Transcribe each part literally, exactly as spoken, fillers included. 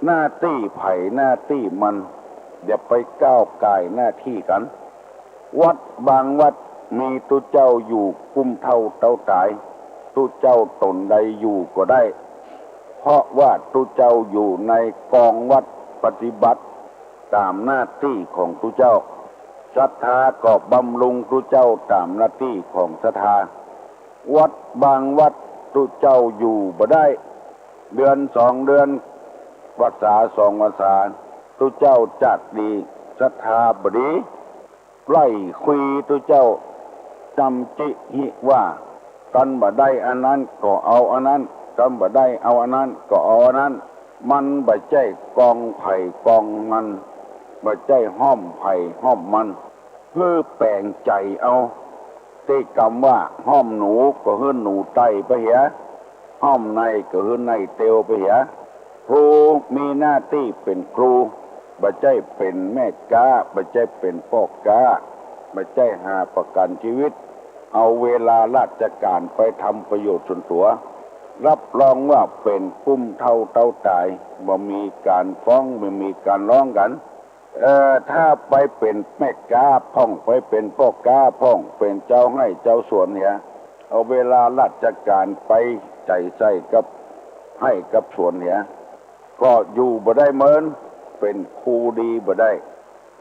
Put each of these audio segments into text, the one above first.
หน้าตี้ใผหน้าตี้มัน อย่าไปก้าวก่ายหน้าตี้กั๋น วัดบางวัดมีตุ๊เจ้าอยู่กุ้มเถ้าเต๊าต๋าย ตุ๊เจ้าต๋นใดอยู่ก็ได้ เพราะว่าตุ๊เจ้าอยู่ในกองวัดปฏิบัติต๋ามหน้าตี้ของตุ๊เจ้า ศรัทธาก็บำรุงตุ๊เจ้าต๋ามหน้าตี้ของศรัทธา วัดบางวัดตุ๊เจ้าอยู่บ่ได้ เดือนสองเดือน พรรษาสองพรรษา ตุ๊เจ้าจากดี ศรัทธาบ่ดี ไล่คุยตุ๊เจ้า จำจิหิว่า ตันบ่ได้อันนั้นก็เอาอันนั้น ตันบ่ได้เอาอันนั้นก็เอาอันนั้น มันบ่ใจ้กองใผกองมัน บ่ใจ้ห้อมใผห้อมมัน หื้อแป๋งใจ๋เอา ตี้กำว่าห้อมหนูก็หื้อหนูไต่ไปเหีย ห้อมในก็หื้อในเตียวไปเหีย ครูมีหน้าตี้เป๋นครู บ่ใจ้เป๋นแม่ก๊า บ่ใจ้เป๋นป้อก๊า บ่ใจ้หาประกัญจีวิต เอาเวลาราชก๋านไปทำประโยชน์ส่วนตั๋ว รับรองว่าเป๋นกุ้มเถ้าเต๊าต๋าย บ่มีก๋านฟ้อง บ่มีก๋านร้องกั๋น เอ่อ ถ้าไปเป๋นแม่ก๊าพ่อง ไปเป๋นป้อก๊าพ่อง เป๋นจาวไฮ่จาวสวนเหีย เอาเวลาราชก๋านไปใจ๋ใส่กับไฮ่กับสวนเหีย ก็อยู่บ่ได้เหมือน เป๋นครูดีบ่ได้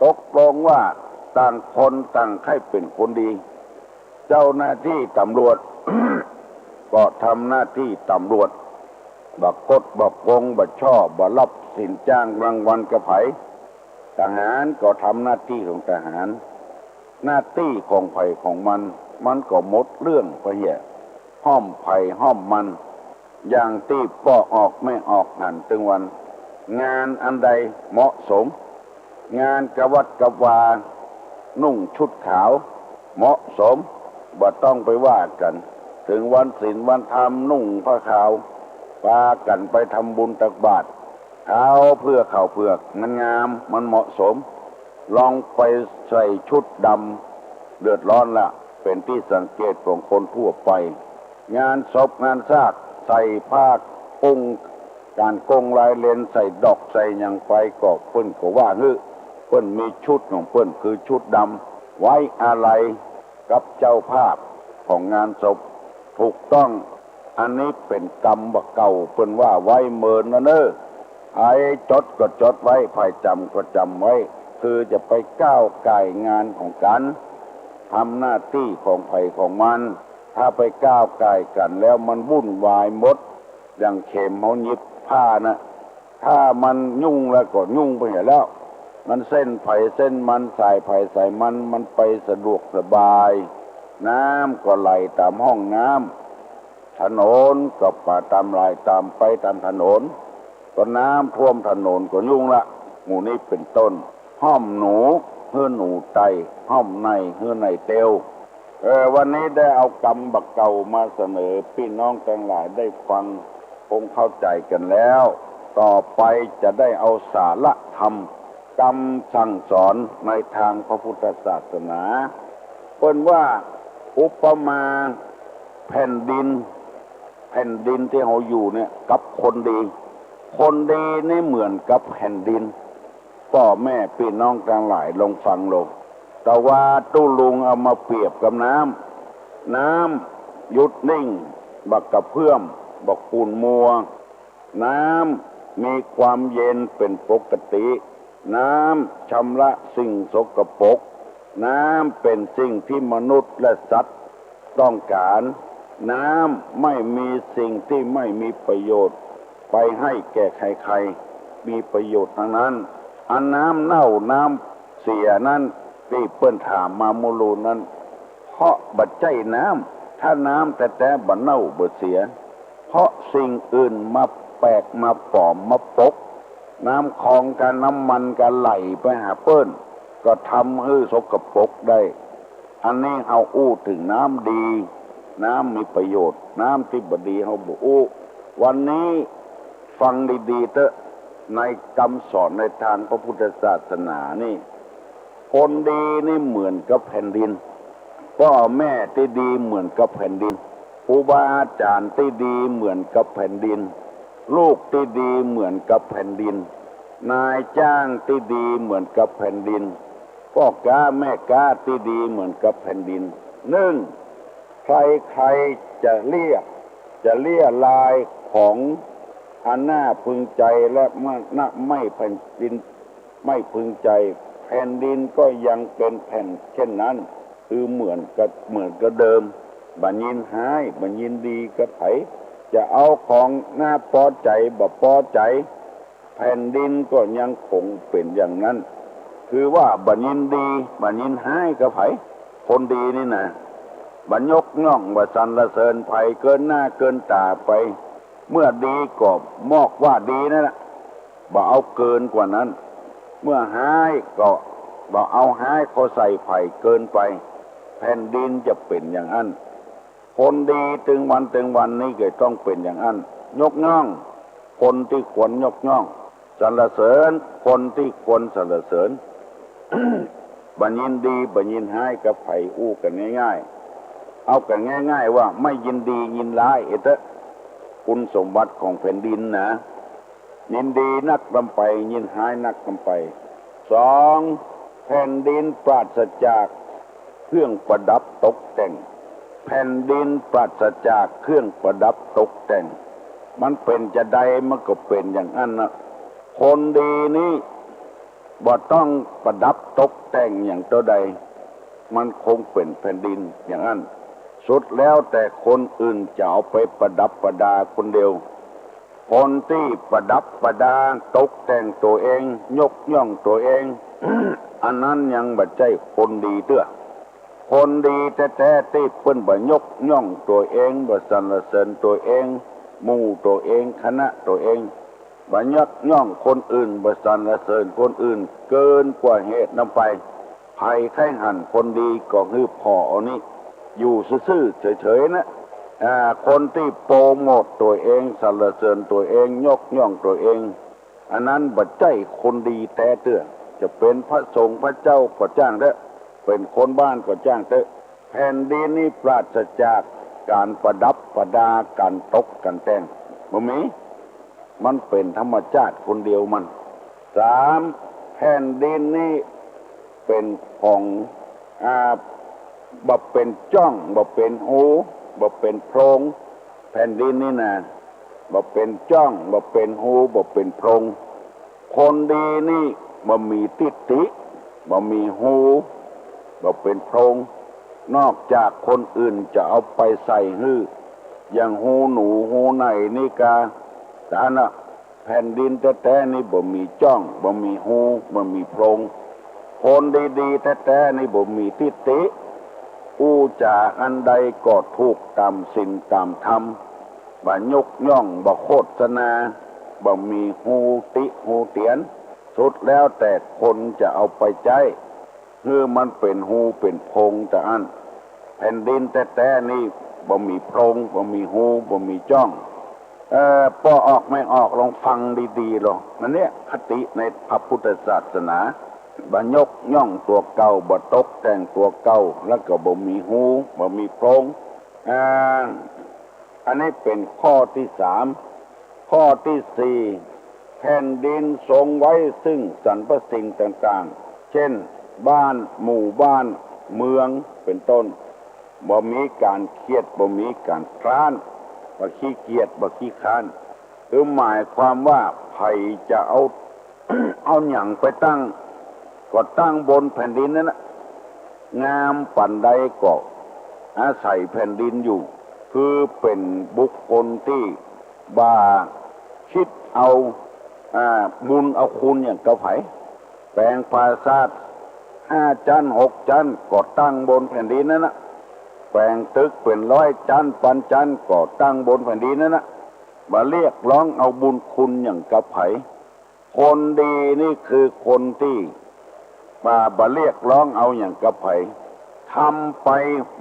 ตกลงว่าต่างคนต่างใค่เป๋นคนดี เจ้าหน้าตี้ต๋ำรวจ ก็ทำหน้าตี้ต๋ำรวจ บ่กดบ่โกง บ่ช่อ บ่ลับสินจ้างรางวัลกับใผ ทหารก็ทำหน้าตี้ของทหาร หน้าตี้ของใผของมัน มันก็หมดเรื่องไปเหีย ห้อมใผห้อมมัน อย่างตี้ป้อออกแม่ออกหันตึงวัน งานอันใดเหมาะสม งานกะวัดกะวา นุ่งชุดขาว เหมาะสม บ่ต้องไปว่ากั๋น เถิงวันศีลวันธรรมนุ่งผ้าขาว ปากั๋นไปทำบุญตักบาตร ข้าวเผือกข้าวเผือกมันงาม มันเหมาะสม ลองไปใส่ชุดดำ เดือดร้อนละ เป๋นตี้สังเกตของคนทั่วไป งานศพงานซาก ใส่ผ้ากุ้ง ก๋านโก้งลายเลน ใส่ดอกใส่หยังไป ก็เปิ้นก็ว่าหื้อ เปิ้นมีชุดของเปิ้นคือชุดดำ ไว้อาลัยกับเจ้าภาพของงานศพ ถูกต้อง อันนี้เป๋นกำบ่าเก่า เปิ้นว่าไว้เมินนะเน่อ ใผจดก็จดไว้ ใผจ๋ำก็จ๋ำไว้ คือจะไปก้าวก่ายงานของกั๋น ทำหน้าตี้ของใผของมัน ถ้าไปก้าวก่ายกั๋นแล้วมันวุ่นวายหมด อย่างเข็มเฮาหยิบผ้าน่ะ ถ้ามันยุ่งแล้วก็ยุ่งไปเหียแล้ว มันเส้นใผเส้นมัน สายใผสายมัน มันไปสะดวกสบาย น้ำก็ไหลต๋ามห้องน้ำ ถนนก็ไปต๋ามไหลต๋าม ไปต๋ามถนน ก็น้ำท่วมถนนก็ยุ่งละ หมู่นี้เป๋นต้น ห้อมหนูหื้อหนูไต่ ห้อมในหื้อในเตียว เออ วันนี้ได้เอากำบ่าเก่ามาเสนอปี้น้องตังหลายได้ฟัง คงเข้าใจ๋กั๋นแล้ว ต่อไปจะได้เอาสาระธรรม กำสั่งสอนในตางพระพุทธศาสนา เปิ้นว่าอุปมาแผ่นดิน แผ่นดินตี้เฮาอยู่เนี่ยกับคนดี คนดีนี่เหมือนกับแผ่นดิน ป้อแม่ปี้น้องตังหลายลองฟังลง ตะวาตุ๊ลุงเอามาเปรียบกับน้ำ น้ำหยุดนิ่ง บ่กระเพื่อม บ่ขุ่นมัว น้ำมีความเย็นเป๋นปกติ น้ำชำระสิ่งสกปรก น้ำเป๋นสิ่งตี้มนุษย์และสัตว์ต้องก๋าน น้ำไม่มีสิ่งตี้ไม่มีประโยชน์ ไปให้แก่ใครๆ มีประโยชน์ตังนั้น อันน้ำเน่าน้ำเสียนั้น ตี้เปิ้นถามมาเมื่อลูนั้น เพราะบ่ใจ้น้ำ ถ้าน้ำแต๊ๆ บ่เน่าบ่เสีย เพราะสิ่งอื่นมาแปลกมาปลอมมาปก น้ำคลองกับน้ำมันก็ไหลไปหาเปิ้น ก็ทำหื้อสกปรกได้ อันนี้เฮาอู้เถิงน้ำดี น้ำมีประโยชน์ น้ำตี้บ่ดีเฮาบ่อู้ วันนี้ฟังดีๆ เต๊อะ ในกำสอนในตางพระพุทธศาสนานี่ คนดีนี่เหมือนกับแผ่นดิน ป้อแม่ตี้ดีเหมือนกับแผ่นดิน ครูบาอาจ๋ารย์ตี้ดีเหมือนกับแผ่นดิน ลูกตี้ดีเหมือนกับแผ่นดิน นายจ้างตี้ดีเหมือนกับแผ่นดิน ป้อก๊าแม่ก๊าตี้ดีเหมือนกับแผ่นดิน นึ่ง ใครๆจะเลี้ย จะเลี้ยรายของอันน่าพึงใจและไม่ น่า ไม่แผ่นดิน ไม่พึงใจ แผ่นดินก็ยังเป็นแผ่นเช่นนั้น คือเหมือนกับ เหมือนกับเดิม บ่ยินฮ้าย บ่ยินดีกับใผ จะเอาของน่าปอใจ๋ บ่ปอใจ๋ แผ่นดินก็ยังคงเป๋นอย่างนั้น คือว่าบ่ยินดี บ่ยินฮ้ายกับใผ คนดีนี่นะ บ่ยกย่อง บ่สรรเสริญใผเกินหน้าเกินต๋าไป เมื่อดีก็มอกว่าดีนั่นแหละ บ่เอาเกินกว่านั้น เมื่อฮ้ายก็บ่เอาฮ้ายเข้าใส่ใผเกินไป แผ่นดินจะเป๋นอย่างนั้น คนดีตึงวันตึงวันนี้ก็ต้องเป๋นอย่างนั้น ยกย่องคนตี้ควรยกย่อง สรรเสริญคนตี้ควรสรรเสริญ บ่ยินดี บ่ยินฮ้ายกับใผ อู้กั๋นง่ายๆ เอากั๋นง่ายๆ ว่าไม่ยินดียินฮ้าย เอเต๊อะ คุณสมบัติของแผ่นดินนะ ยินดีนักลำไป ยินฮ้ายนักลำไป สอง แผ่นดินปราศจากเครื่องประดับตกแต่ง แผ่นดินปราศจากเครื่องประดับตกแต่ง มันเป๋นจาใดมันก็เป๋นอย่างนั้นนะ คนดีนี้บ่ต้องประดับตกแต่งอย่างเต้าใด มันคงเป๋นแผ่นดินอย่างนั้น สุดแล้วแต่คนอื่นจะเอาไปประดับประดาคนเดียว คนตี้ประดับประดาตกแต่งตั๋วเอง ยกย่องตั๋วเอง อันนั้นยังบ่ใจ้คนดีเตื้อ คนดีแต๊ๆ ตี้เปิ้นบ่ยกย่องตั๋วเอง บ่สรรเสริญตั๋วเอง หมู่ตั๋วเอง คณะตั๋วเอง บ่ยกย่องคนอื่น บ่สรรเสริญคนอื่น เกินกว่าเหตุนำไป ใผใค่หันคนดีก็หื้อผ่อเอานี้ อยู่ซื่อๆ เฉยๆ นะ อ่า คนตี้โปรโมตตั๋วเอง สรรเสริญตั๋วเอง ยกย่องตั๋วเอง อันนั้นบ่ใจ้คนดีแต๊เตื้อ จะเป๋นพระสงฆ์พระเจ้าก็จ้างเต๊อะ เป๋นคนบ้านก็จ้างเต๊อะ แผ่นดินนี้ปราศจากก๋านประดับประดา ก๋านตกก๋านแต่ง บ่มี มันเป๋นธรรมชาติคนเดียวมัน สาม แผ่นดินนี้เป๋นของ อ่า บ่เป๋นจ้อง บ่เป๋นฮู บ่เป๋นโพรง แผ่นดินนี้นะ บ่เป๋นจ้อง บ่เป๋นฮู บ่เป๋นโพรง คนดีนี่บ่มีทิฏฐิ บ่มีฮู บ่เป๋นโพรง นอกจากคนอื่นจะเอาไปใส่หื้อ อย่างฮูหนูฮูไหนนี่กา แต่อันน่ะ แผ่นดินแต๊ๆ นี่บ่มีจ้อง บ่มีฮู บ่มีโพรง คนดีๆ แต๊ๆ นี่บ่มีทิฏฐิ อู้จ๋าอันใดก็ถูกต๋ามศีลต๋ามธรรม บ่ยกย่อง บ่โฆษณา บ่มีฮูติฮูเตียน สุดแล้วแต่คนจะเอาไปใจ๊ หื้อมันเป๋นฮูเป๋นโพรงตะอั้น แผ่นดินแต๊ๆ นี่บ่มีโพรง บ่มีฮู บ่มีจ้อง เอ่อ ป้อออกแม่ออก ลองฟังดีๆ ลอง อันเนี้ยคติในพระพุทธศาสนา บ่ยกย่องตั๋วเก่า บ่ตกแต่งตั๋วเก่า แล้วก็บ่มีฮู บ่มีโพรง อ่า อันนี้เป๋นข้อตี้สาม ข้อตี้สี่ แผ่นดินทรงไว้ซึ่งสรรพสิ่งต่างๆ เช่น บ้าน หมู่บ้าน เมือง เป๋นต้น บ่มีก๋านเคียด บ่มีก๋านคร้าน บ่ขี้เกียจ บ่ขี้คร้าน คือหมายความว่าใผจะเอา เอาหยังไปตั้ง ก็ตั้งบนแผ่นดินนั้นนะ งามปานใดก็อาศัยแผ่นดินอยู่ คือเป๋นบุคคลตี้บ่าคิดเอา อ่า บุญเอาคุณอย่างกับใผ แป๋งปราสาทห้าจั๊นหกจั๊นก็ตั้งบนแผ่นดินนั้นนะ แป๋งตึกเป๋นร้อยจั๊นปันจั๊นก็ตั้งบนแผ่นดินนั้นนะ บ่เรียกร้องเอาบุญคุณอย่างกับใผ คนดีนี่คือคนตี้บ่า บ่เรียกร้องเอาอย่างกับใผ ทำไป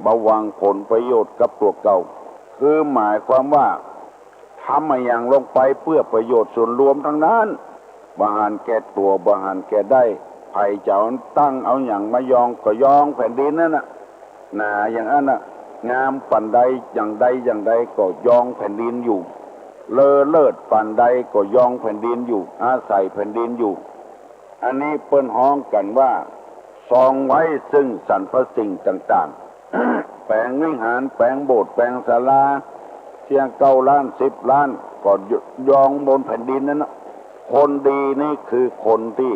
บ่หวังผลประโยชน์กับตั๋วเก่า คือหมายความว่าทำอะหยังลงไปเพื่อประโยชน์ส่วนรวมตังนั้น บ่หันแก่ตั๋ว บ่หันแก่ได้ ใผจะเอาตั้งเอาหยังมายองก็ยองแผ่นดินนั้นนะ หนาอย่างอั้นนะ งามปานใดอย่างใดอย่างใดก็ยองแผ่นดินอยู่ เลอเลิศปานใดก็ยองแผ่นดินอยู่ อาศัยแผ่นดินอยู่ อันนี้เปิ้นฮ้องกั๋นว่า ทรงไว้ซึ่งสรรพสิ่งต่างๆ แป๋งวิหาร แป๋งโบสถ์ แป๋งศาลา เสียเก้าล้านสิบล้าน ก็ยองบนแผ่นดินนั้นนะ คนดีนี่คือคนตี้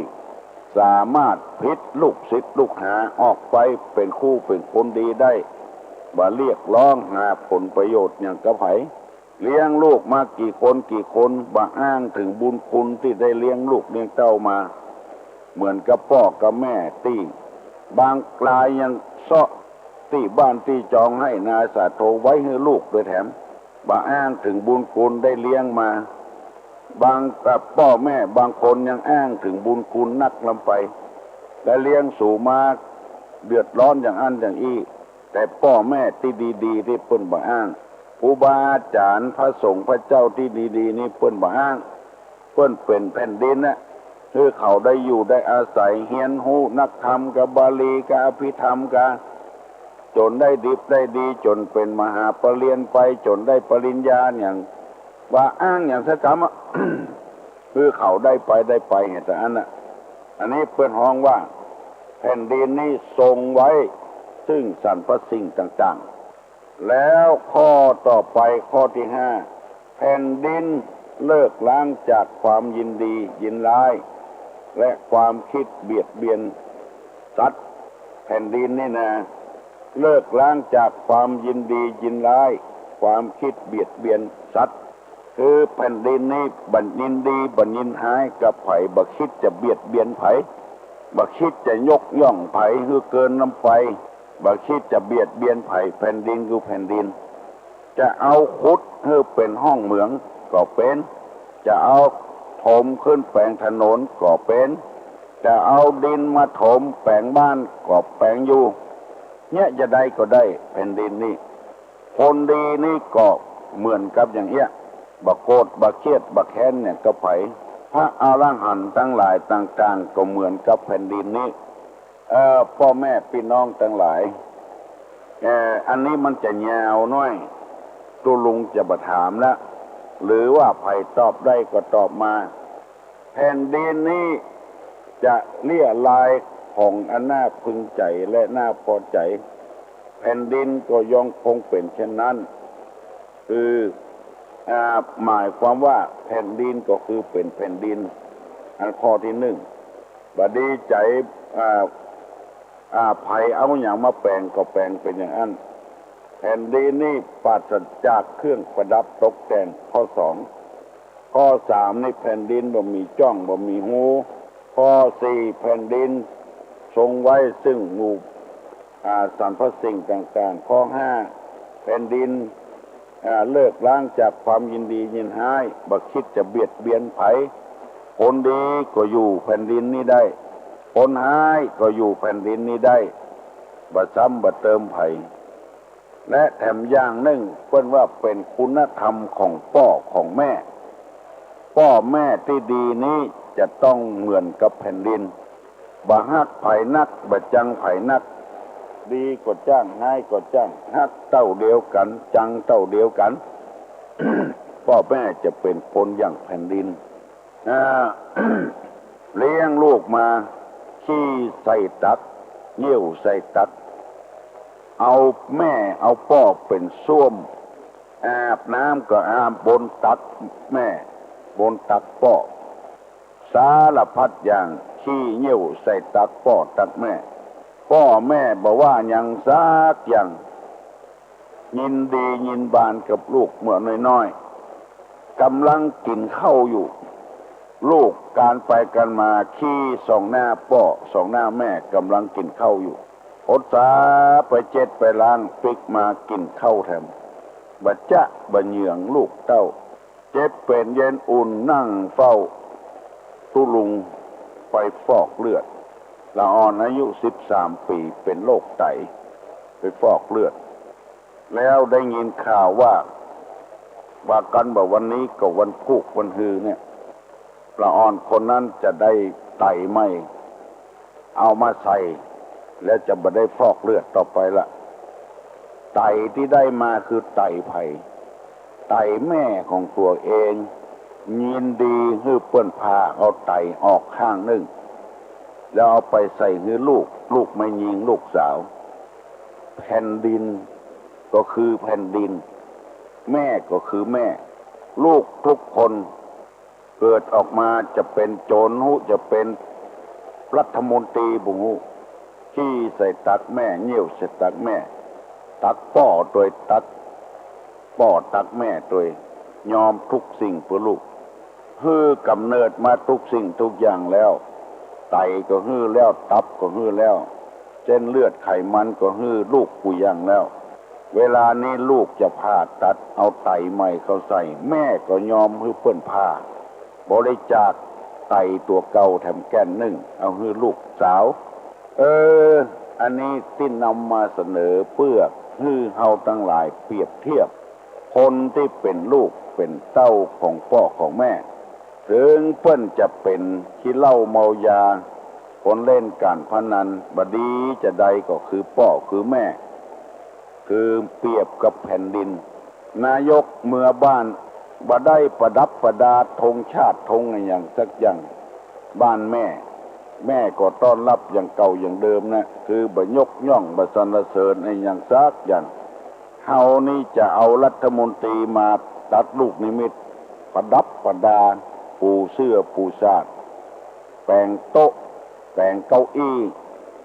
สามารถผลิตลูกศิษย์ลูกหาออกไปเป๋นครูเป๋นคนดีได้ บ่เรียกร้องหาผลประโยชน์หยังกับใผ เลี้ยงลูกมากี่คนกี่คน บ่อ้างเถิงบุญคุณตี้ได้เลี้ยงลูกเลี้ยงเต้ามา เหมือนกับป้อกับแม่ตี้ บางรายยังเซาะตี้บ้านตี้จองไฮ่นาสาโทไว้หื้อลูกโดยแถม บ่อ้างเถิงบุญคุณได้เลี้ยงมา บาง ป้อแม่บางคนยังอ้างเถิงบุญคุณนักล้ำไป ได้เลี้ยงสูมาเดือดร้อนอย่างอั้นอย่างอี้ แต่ป้อแม่ตี้ดีๆ ตี้เปิ้นบ่อ้าง ครูบาอาจ๋ารย์พระสงฆ์พระเจ้าตี้ดีๆ นี่เปิ้นบ่อ้าง เปิ้นเป๋นแผ่นดินนะ หื้อเขาได้อยู่ได้อาศัย เฮียนฮู้นักธรรมกับบาลีกับอภิธรรมกั๋น จ๋นได้ดิบได้ดี จ๋นเป๋นมหาปริญญาไป จ๋นได้ปริญญาหยัง บ่อ้างหยังสักกำอะ หื้อเขาได้ไปได้ไป เหตุอันนะ อันนี้เปิ้นฮ้องว่า แผ่นดินนี่ทรงไว้ซึ่งสรรพสิ่งต่างๆ แล้วข้อต่อไปข้อตี้ห้า แผ่นดินเลิกล้างจากความยินดียินร้าย และความคิดเบียดเบียนสัตว์ แผ่นดินนี่นะ เลิกล้างจากความยินดียินร้าย ความคิดเบียดเบียนสัตว์ คือแผ่นดินนี่บ่ยินดีบ่ยินฮ้ายกับใผ บ่คิดจะเบียดเบียนใผ บ่คิดจะยกย่องใผหื้อเกินล้ำไป บ่คิดจะเบียดเบียนใผ แผ่นดินคือแผ่นดิน จะเอาขุดหื้อเป๋นฮ่องเหมืองก็เป๋น จะเอาถมขึ้นแป๋งถนนก็เป๋น จะเอาดินมาถมแป๋งบ้านก็แป๋งอยู่ เยียะจะใดก็ได้ แผ่นดินนี่ คนดีนี่ก็เหมือนกับอย่างเอี้ย บ่โกรธบ่เคียดบ่แค้นหยังกับใผ พระอรหันต์ตังหลายต่างๆ ก็เหมือนกับแผ่นดินนี้ เอ่อ ป้อแม่ปี้น้องตังหลาย เอ่อ อันนี้มันจะยาวหน้อย ตุ๊ลุงจะบ่ถามละ หรือว่าใผตอบได้ก็ตอบมา แผ่นดินนี้จะเลี้ยรายของอันน่าพึงใจ๋และน่าพอใจ๋ แผ่นดินก็ยังคงเป๋นเช่นนั้น คือ อ่า หมายความว่าแผ่นดินก็คือเป๋นแผ่นดิน อันข้อตี้นึ่ง บ่ดีใจ๋ อ่า อ่า ใผเอาหยังมาแป๋งก็แป๋งเป๋นอย่างอั้น แผ่นดินนี่ปราศจากเครื่องประดับตกแต่ง ข้อสอง ข้อสามนี่แผ่นดินบ่มีจ้องบ่มีฮู ข้อสี่แผ่นดินทรงไว้ซึ่งหมู่ อ่า สรรพสิ่งต่างๆ ข้อห้าแผ่นดิน อ่า เลิกล้างจากความยินดียินฮ้าย บ่คิดจะเบียดเบียนใผ คนดีก็อยู่แผ่นดินนี้ได้ คนฮ้ายก็อยู่แผ่นดินนี้ได้ บ่ซ้ำบ่เติมใผ และแถมอย่างนึ่งเปิ้นว่าเป๋นคุณธรรมของป้อของแม่ ป้อแม่ตี้ดีนี้จะต้องเหมือนกับแผ่นดิน บ่ฮักใผนัก บ่จังใผนัก ดีก็จ้าง ฮ้ายก็จ้าง ฮักเต้าเดียวกั๋น จังเต้าเดียวกั๋น ป้อแม่จะเป๋นคนอย่างแผ่นดิน อ่า เลี้ยงลูกมา ขี้ใส่ตัก เยี่ยวใส่ตัก เอาแม่เอาป้อเป๋นส้วม อาบน้ำก็อาบบนตักแม่ บนตักป้อ สารพัดอย่าง ขี้เยี่ยวใส่ตักป้อตักแม่ ป้อแม่บ่ว่าหยังสักอย่าง ยินดียินบานกับลูกเมื่อน้อยๆ ก่ำลังกิ๋นข้าวอยู่ ลูกก๋านไปก๋านมา ขี้ส่องหน้าป้อส่องหน้าแม่ ก่ำลังกิ๋นข้าวอยู่ อดสาไปเจ็ดไปล้าง ปิ๊กมากิ๋นข้าวแถม บ่จ๊ะบ่เหยืองลูกเต้า เจ็บเป๋นเย็นอุ่นนั่งเฝ้า ตุ๊ลุงไปฟอกเลือด ละอ่อนอายุสิบสามปี๋ เป๋นโรคไต ไปฟอกเลือด แล้วได้ยินข่าวว่า ว่ากั๋นว่าวันนี้ก็วันพูกวันฮือเนี่ย ละอ่อนคนนั้นจะได้ไตใหม่ เอามาใส่ แล้วจะบ่ได้ฟอกเลือดต่อไปละ ไตตี้ได้มาคือไตใผ ไตแม่ของตั๋วเอง ยินดีหื้อเปิ้นผ่าเอาไตออกข้างนึ่ง แล้วเอาไปใส่หื้อลูก ลูกแม่ญิง ลูกสาว แผ่นดินก็คือแผ่นดิน แม่ก็คือแม่ ลูกทุกคน เกิดออกมาจะเป๋นโจรฮู้ จะเป๋นรัฐมนตรีบ่ฮู้ ขี้ใส่ตักแม่ เยี่ยวใส่ตักแม่ ตักป้อตวย ตักป้อตักแม่ตวย ยอมทุกสิ่งเปื้อลูก หื้อก๋ำเนิดมาทุกสิ่งทุกอย่างแล้ว ไตก็หื้อแล้ว ตับก็หื้อแล้ว เส้นเลือดไขมันก็หื้อลูกกู้อย่างแล้ว เวลานี้ลูกจะผ่าตัดเอาไตใหม่เข้าใส่ แม่ก็ยอมหื้อเปิ้นผ่า บริจาคไตตั๋วเก่าแถมแก่นนึ่ง เอาหื้อลูกสาว เออ อันนี้ตี้นำมาเสนอเปื้อหื้อเฮาตังหลายเปรียบเทียบ คนตี้เป๋นลูกเป๋นเต้าของป้อของแม่ เถิงเปิ้นจะเป๋นขี้เหล้าเมายา คนเล่นก๋านพนัน บ่ดีจาใดก็คือป้อคือแม่ คือเปรียบกับแผ่นดิน นายกเมือบ้าน บ่ได้ประดับประดาธงชาติธงอะหยังสักอย่าง บ้านแม่ แม่ก็ต้อนรับอย่างเก่าอย่างเดิมนะ คือบ่ยกย่องบ่สรรเสริญอะหยังสักอย่าง เฮานี่จะเอารัฐมนตรีมาตัดลูกนิมิต ประดับประดา ปูเสื้อปูสาด แป๋งโต๊ะ แป๋งเก้าอี้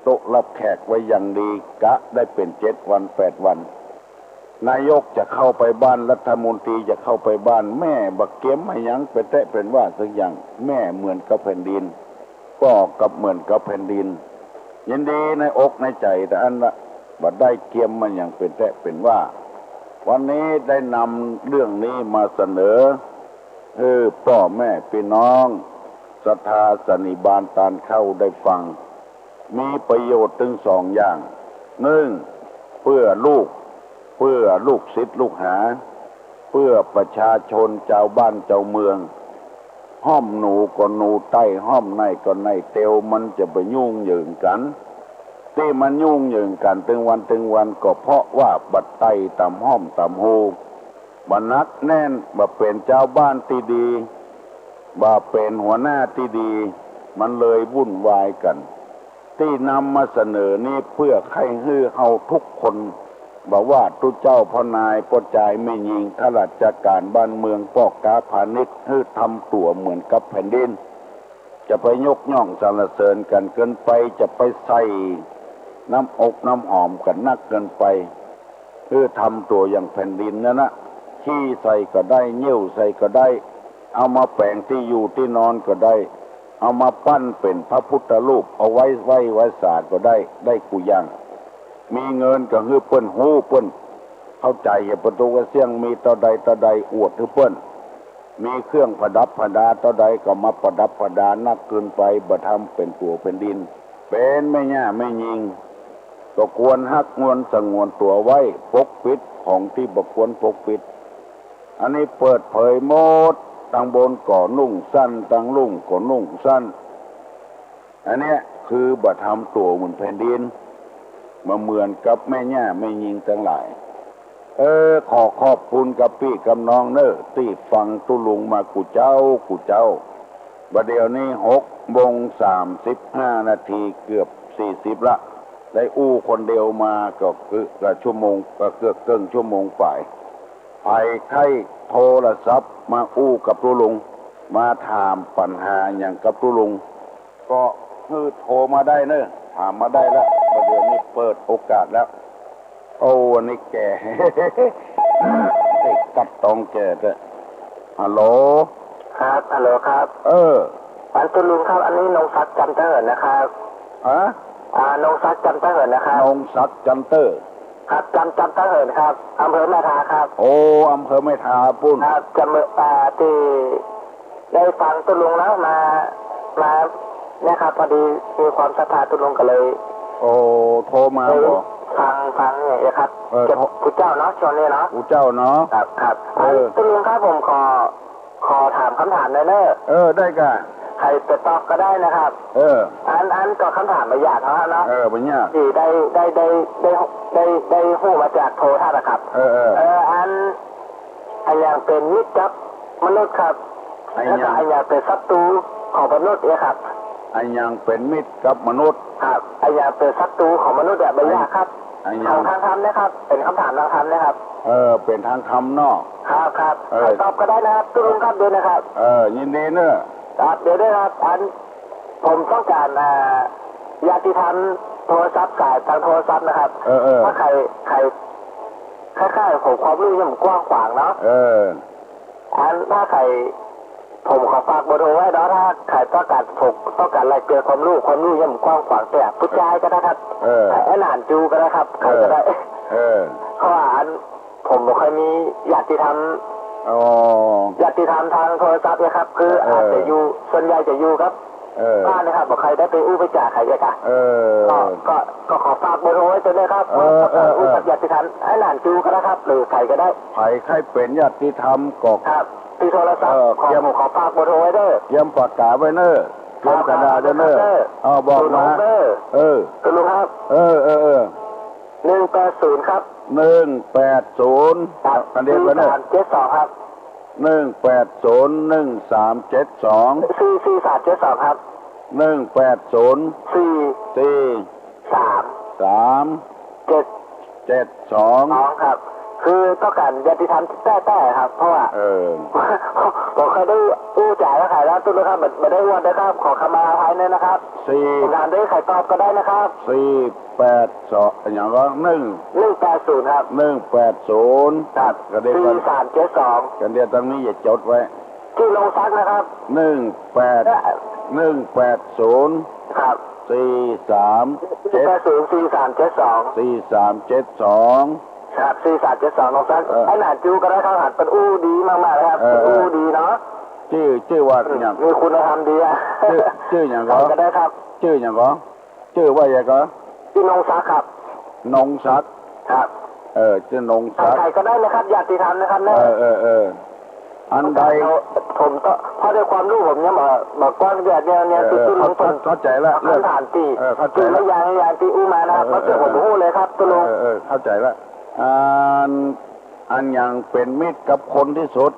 โต๊ะรับแขกไว้อย่างดี กะได้เป๋นเจ็ดวันแปดวัน นายกจะเข้าไปบ้าน รัฐมนตรีจะเข้าไปบ้าน แม่บ่เกียมอะหยังเป๋นแต๊เป๋นว่าสักอย่าง แม่เหมือนกับแผ่นดิน ป้อก็เหมือนกับแผ่นดิน ยินดีในอกในใจ๋แต่อั้นละ บ่ได้เกียมอะหยังเป๋นแต๊เป๋นว่า วันนี้ได้นำเรื่องนี้มาเสนอ หื้อป้อแม่ปี้น้อง ศรัทธาสันนิบาตตานเข้าได้ฟัง มีประโยชน์ตึงสองอย่าง นึ่ง เปื้อลูก เปื้อลูกศิษย์ลูกหา เปื้อประชาชนจาวบ้านจาวเมือง ห้อมหนูก็หนูใต้ ห้อมไหนก็ไหนเตียว มันจะไปยุ่งเหยิงกั๋น ตี้มันยุ่งเหยิงกั๋นตึงวันตึงวัน ก็เพราะว่าบ่ไต่ต๋ามห้อมต๋ามฮู บ่หนักแน่น บ่เป๋นจาวบ้านตี้ดี บ่เป๋นหัวหน้าตี้ดี มันเลยวุ่นวายกั๋น ตี้นำมาเสนอนี้เปื้อใค่หื้อเฮาทุกคน บ่ว่าตุ๊เจ้าพ่อนายป้อจายแม่ญิง ข้าราชก๋านบ้านเมือง ป้อก๊าพาณิชย์ หื้อทำตั๋วเหมือนกับแผ่นดิน จะไปยกย่องสรรเสริญกั๋นเกินไป จะไปใส่น้ำอบน้ำหอมกั๋นนักเกินไป หื้อทำตั๋วอย่างแผ่นดินนั้นนะ ขี้ใส่ก็ได้ เยี่ยวใส่ก็ได้ เอามาแป๋งตี้อยู่ตี้นอนก็ได้ เอามาปั้นเป๋นพระพุทธรูป เอาไว้ไหว้ไหว้สาก็ได้ ได้กู้อย่าง มีเงินก็หื้อเปิ้นฮู้ เปิ้นเข้าใจ๋ อย่าประตูกระเสี้ยง มีเต้าใดเต้าใดอวดหื้อเปิ้น มีเครื่องประดับประดาเต้าใดก็มาประดับประดานักเกินไป บ่ทำเป๋นตั๋วแผ่นดิน เป๋นแม่ย่าแม่ญิง ก็ควรฮักงวนสงวนตั๋วไว้ ปกปิดของตี้บ่ควรปกปิด อันนี้เปิดเผยหมด ตังบนก็นุ่งสั้น ตังลุ่มก็นุ่งสั้น อันเนี้ยคือบ่ทำตั๋วเหมือนแผ่นดิน บ่เหมือนกับแม่ย่าแม่ญิงตังหลาย เออ ขอขอบคุณกับปี้กับน้องเน่อ ตี้ฟังตุ๊ลุงมากู้เจ๊ากู้เจ๊า บ่าเดี่ยวนี้หกโมงสามสิบห้านาที เกือบสี่สิบละ ได้อู้คนเดียวมาก็เกือบชั่วโมง ก็เกือบเกิ่งชั่วโมงป๋าย ใผใค่โทรศัพท์มาอู้กับตุ๊ลุง มาถามปัญหาหยังกับตุ๊ลุง ก็คือโทรมาได้เน่อ ถามมาได้ละ บ่าเดี่ยวนี้เปิดโอกาสแล้ว โอ้ อันนี้แก่ ไอ้กัดตองแก่แต๊ ฮัลโหล ครับ ฮัลโหลครับ เออ อันตุ๊ลุงครับ อันนี้นงศักดิ์ จันทเหินนะครับ ฮะ อ่า นงศักดิ์ จันทเหินนะครับ นงศักดิ์ จันเตอร์ ครับ จัน จันทเหินครับ อำเภอแม่ทาครับ โอ้ อำเภอแม่ทาปู้น ครับ จะเมือ อ่า ตี้ได้ฟังตุ๊ลุงแล้วมา มาเนี่ยครับ พอดีมีความศรัทธาตุ๊ลุงก็เลย โอ้ โทรมาบ่ ฟัง ฟังเนี่ยครับ เออ เก็บ โทร กู้เจ้าเนาะ ช่วงนี้เนาะ กู้เจ้าเนาะ ครับ ครับ เออ ตุ๊ลุงครับ ผมขอ ขอถามกำถามหน่อยเน่อ เออ ได้ก่ะ ใผจะตอบก็ได้นะครับ เออ อัน อันก็กำถามบ่ยากเนาะ เนาะ เออ บ่ยาก ตี้ได้ ได้ ได้ ได้ ได้ ได้ฮู้มาจากโทรทัศน์อะครับ เออ เออ เออ อัน อะหยังเป๋นมิตรกับมนุษย์ครับ อะหยัง แล้วก็อะหยังเป๋นศัตรู๋ของมนุษย์เนี่ยครับ อะหยังเป๋นมิตรกับมนุษย์ ครับ อะหยังเป๋นศัตรู๋ของมนุษย์เนี่ย บ่ยากครับ อะหยัง ของทางธรรมนะครับ เป๋นกำถามทางธรรมนะครับ เออ เป๋นทางธรรมเนาะ ครับ ครับ เออ ใผตอบก็ได้นะครับ ตุ๊ลุงครับ เดี๋ยวนะครับ เออ ยินดีเนอะ ครับ เดี๋ยวด้วยครับ อัน ผมต้องก๋าน อ่า ญาติธรรมโทรศัพท์ สายตางโทรศัพท์นะครับ เออ เออ ถ้าใผ ใผ คล้ายๆ ผมความรู้ยังบ่กว้างขวางเนาะ เออ อันถ้าใผ ผมขอฝากเบอร์โทรไว้เนาะ ถ้าใผต้องก๋าน ผมต้องก๋านแลกเปลี่ยนความรู้ ความรู้ยังบ่กว้างขวาง แต่ผู้จายก็ได้ครับ เออ ไอ้หนานจูก็ได้ครับ ใผก็ได้ เออ เพราะว่าอัน ผมบ่ค่อยมีญาติธรรม อ๋อ ญาติธรรมทางโทรศัพท์เนี่ยครับ คือ เออ อาจจะอยู่ ส่วนใหญ่จะอยู่กับ เออ บ้านนะครับ บ่ค่อยได้ไปอู้ไปจ๋าใผอะกะ เออ ก็ ก็ ก็ขอฝากเบอร์โทรไว้ตรงนี้ครับ เออ เออ เออ อู้กับญาติธรรม ไอ้หนานจูก็ได้ครับ หรือใผก็ได้ ใผใค่เป๋นญาติธรรมก็ ครับ ตี้โทรศัพท์ เออ ขอ เตรียม ผมขอฝากเบอร์โทรไว้เด้อ เตรียมปากก๋าไว้เน้อ เตรียมกระดาษไว้เน้อ ครับ ครับ เอาบอกมา เบอร์โทรเด้อ เออ ตุ๊ลุงครับ เออ เออ เออ หนึ่งแปดศูนย์ ครับ หนึ่งแปดศูนย์ ครับ อันเดียวกั๋นเน้อ สี่สามเจ็ดสอง ครับ หนึ่งแปดศูนย์ หนึ่งสามเจ็ดสอง สี่ สี่สามเจ็ดสอง ครับ หนึ่งแปดศูนย์ สี่ สี่ สาม สาม เจ็ด เจ็ดสอง สอง ครับ คือต้องก๋านญาติธรรมแต๊ๆ ครับ เพราะว่า เออ ผมเคยได้อู้จ๋ากับใผแล้ว ตุ๊ลุงครับ บ่ บ่ได้อวดนะครับ ขอขมาอภัยด้วยนะครับ สี่ ผมถามได้ ใผตอบก็ได้นะครับ สี่แปดสอง อะหยังก็ หนึ่ง หนึ่งแปดศูนย์ ครับ หนึ่งแปดศูนย์ ครับ กระเดียวกั๋น สี่สามเจ็ดสอง กระเดียวตางนี้อย่าจดไว้ ชื่อนงศักดิ์นะครับ หนึ่งแปด เอ่อ หนึ่งแปดศูนย์ ครับ สี่สามเจ็ด หนึ่งแปดศูนย์ สี่สามเจ็ดสอง สี่สามเจ็ดสอง ครับ สี่สามเจ็ดสอง นงศักดิ์ เออ ไอ้หนานจูก็ได้ครับ หันเปิ้นอู้ดีมากๆ เลยครับ เออ เปิ้นอู้ดีเนาะ จื้อ จื้อว่าหยัง มีคุณธรรมดีอะ จื้อ จื้อหยังก็ ใผก็ได้ครับ จื้อหยังก็ จื้อว่าหยังก็ จื้อนงศักดิ์ครับ นงศักดิ์ ครับ เออ จื้อนงศักดิ์ ใผก็ได้นะครับ ญาติธรรมนะครับเน้อ เออ เออ เออ อันใด ผมต้อง เพราะด้วยความรู้ผมยังบ่ บ่กว้าง เนี่ย เนี่ย เนี่ย เออ คือ เออ เข้า เข้า เข้าใจ๋ละ เอาคำถามตี้ เออ เข้าใจ๋ละ ตี้ละอย่าง อย่างตี้อู้มานะครับ เออ เออ เพราะเดี๋ยวผมบ่ฮู้เลยครับ ตุ๊ลุง เออ เออ เข้าใจ๋ละ อัน อันหยังเป๋นมิตรกับคนตี้สุด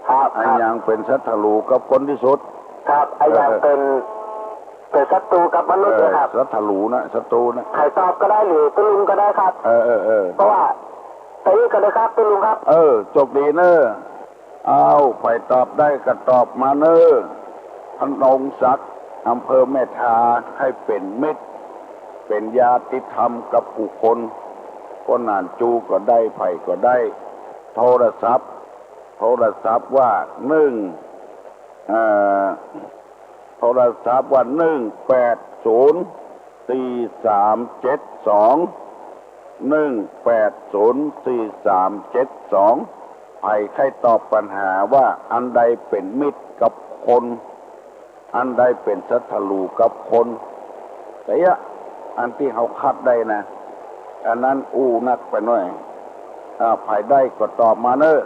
ครับ อันหยังเป๋นศัตรู๋กับคนตี้สุด ครับ อะหยังเป๋น เป๋นศัตรู๋กับมนุษย์เนี่ยครับ เออ ศัตรู๋นะ ศัตรู๋นะ ใผตอบก็ได้ หรือตุ๊ลุงก็ได้ครับ เออ เออ เออ เพราะว่า ไปอีกก็ได้ครับ ตุ๊ลุงครับ เออ โชคดีเน้อ เอา ใผตอบได้ก็ตอบมาเน้อ พนงศักดิ์ อำเภอแม่ทา ใค่เป๋นมิตร เป๋นญาติธรรมกับกู้คน ก็หนานจูก็ได้ ใผก็ได้ โทรศัพท์ โทรศัพท์ว่า หนึ่ง เอ่อ โทรศัพท์ว่า หนึ่งแปดศูนย์ สี่สามเจ็ดสอง หนึ่งแปดศูนย์ สี่สามเจ็ดสอง ใผใค่ตอบปัญหาว่าอันใดเป๋นมิตรกับคน อันใดเป๋นศัตรู๋กับคน แต่เยียะ อันตี้เฮาคัดได้นะ อันนั้นอู้นักไปหน้อย อ่า ใผได้ก็ตอบมาเน้อ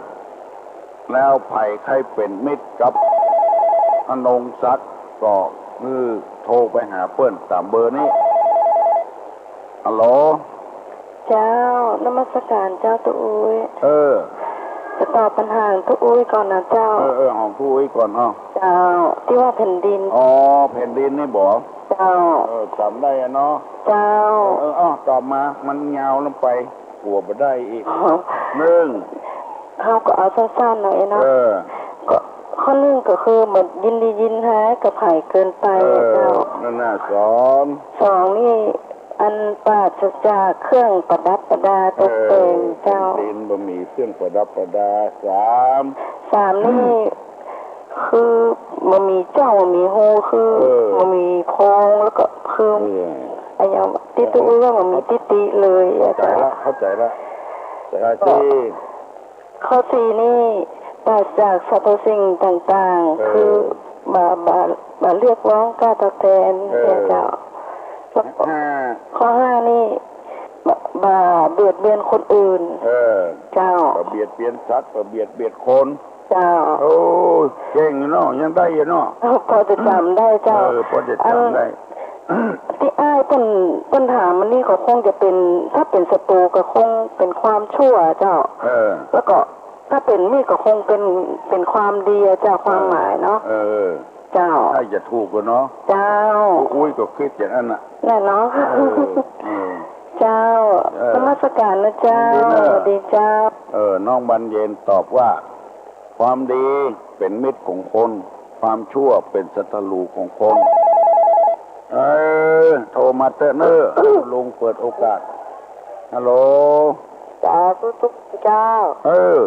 แล้วใผใค่เป๋นมิตรกับพนงศักดิ์ก็คือโทรไปหาเปิ้นต๋ามเบอร์นี้ ฮัลโหล เจ้า นมัสก๋านเจ้าตุ๊อุ้ย เออ จะตอบปัญหาตุ๊อุ้ยก่อนนะเจ้า เออ เออ ของตุ๊อุ้ยก่อนเนาะ เจ้า ตี้ว่าแผ่นดิน อ๋อ แผ่นดินนี่บ่ เจ้า เออ จ๋ำได้อะเนาะ เจ้า เออ เออ อ้าว ตอบมา มันยาวลงไป กั๋วบ่ได้อีก อ๋อ หนึ่ง เฮาก็เอาสั้นๆ หน่อยเนาะ เออ ก็ข้อหนึ่งก็คือบ่ยินดียินฮ้ายกับใผเกินไป เออ เจ้า นั่นน่ะ สอง สองนี่ อันปราศจากเครื่องประดับประดาตกแต่ง เออ เจ้า แผ่นดินบ่มีเครื่องประดับประดา สาม สามนี่ คือบ่มีจ้องบ่มีฮู คือ เออ บ่มีโพรง แล้วก็คือ เออ อะหยังตี้ตุ๊อุ้ยว่าบ่มีตี้ติเลย เข้าใจ๋ละ เจ้า เข้าใจ๋ละ แต่ละตี้ ข้อสี่นี่ ปราศจากสรรพสิ่งต่างๆ เออ คือบ่ บ่ บ่เรียกร้องค่าตอบแทน เออ เจ้า แล้วก็ ห้า ข้อห้านี่ บ่ บ่เบียดเบียนคนอื่น เออ เจ้า บ่เบียดเบียนสัตว์ บ่เบียดเบียนคน เจ้า โอ้ย เก่งอยู่เนาะ ยังได้อยู่เนาะ พอจะจ๋ำได้เจ้า เออ พอจะจ๋ำได้ อัน ตี้อ้ายเปิ้น เปิ้นถามมานี่ก็คงจะเป๋น ถ้าเป๋นศัตรู๋ก็คงเป๋นความชั่วเจ้า เออ แล้วก็ ถ้าเป๋นนี่ก็คงเป๋น เป๋นความดีอะเจ้า ความหมายเนาะ เออ เจ้า ใค่จะถูกกั๋นเนาะ เจ้า อุ๊ยก็กึ๊ดอย่างนั้นน่ะ แน่เนาะ เออ เออ เจ้า เออ นมัสก๋านนะเจ้า ยินดีนะ สวัสดีเจ้า เออ น้องบานเย็นตอบว่า ความดีเป๋นมิตรของคน ความชั่วเป๋นศัตรูของคน เออ โทรมาเต๊อะเน่อ ลุงเปิดโอกาส ฮัลโหล สาธุเจ้า เออ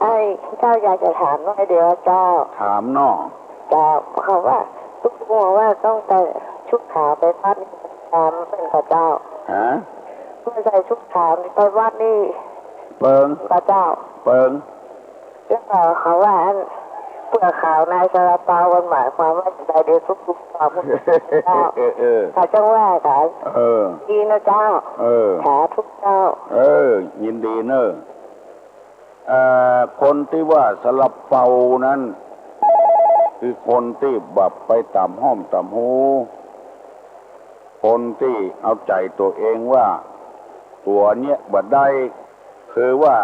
ไอ้เจ้าอยากจะถามหน่อยเดียวเจ้า ถามเนาะ เจ้า เขาว่าตุ๊ลุงว่าต้องใส่ชุดขาวไปวัดนี่ ต๋ามเปิ้นก่อเจ้า ฮะ เปิ้นใส่ชุดขาวไปวัดนี่ เปิง ก่อเจ้า เปิง แล้วก็เขาว่าอันเปลือกขาวในซาลาเปามันหมายความว่าอย่างไร เดี๋ยวตุ๊ลุงตอบ เออ เออ เออ เขาจังว่ากั๋น เออ ดีนะเจ้า เออ สาธุเจ้า เออ ยินดีเน่อ เอ่อ คนตี้ว่าซาลาเปานั้น คือคนตี้แบบไปต๋ามห้อมต๋ามฮู คนตี้เอาใจ๋ตั๋วเองว่าตั๋วเนี้ยบ่ได้ คือว่า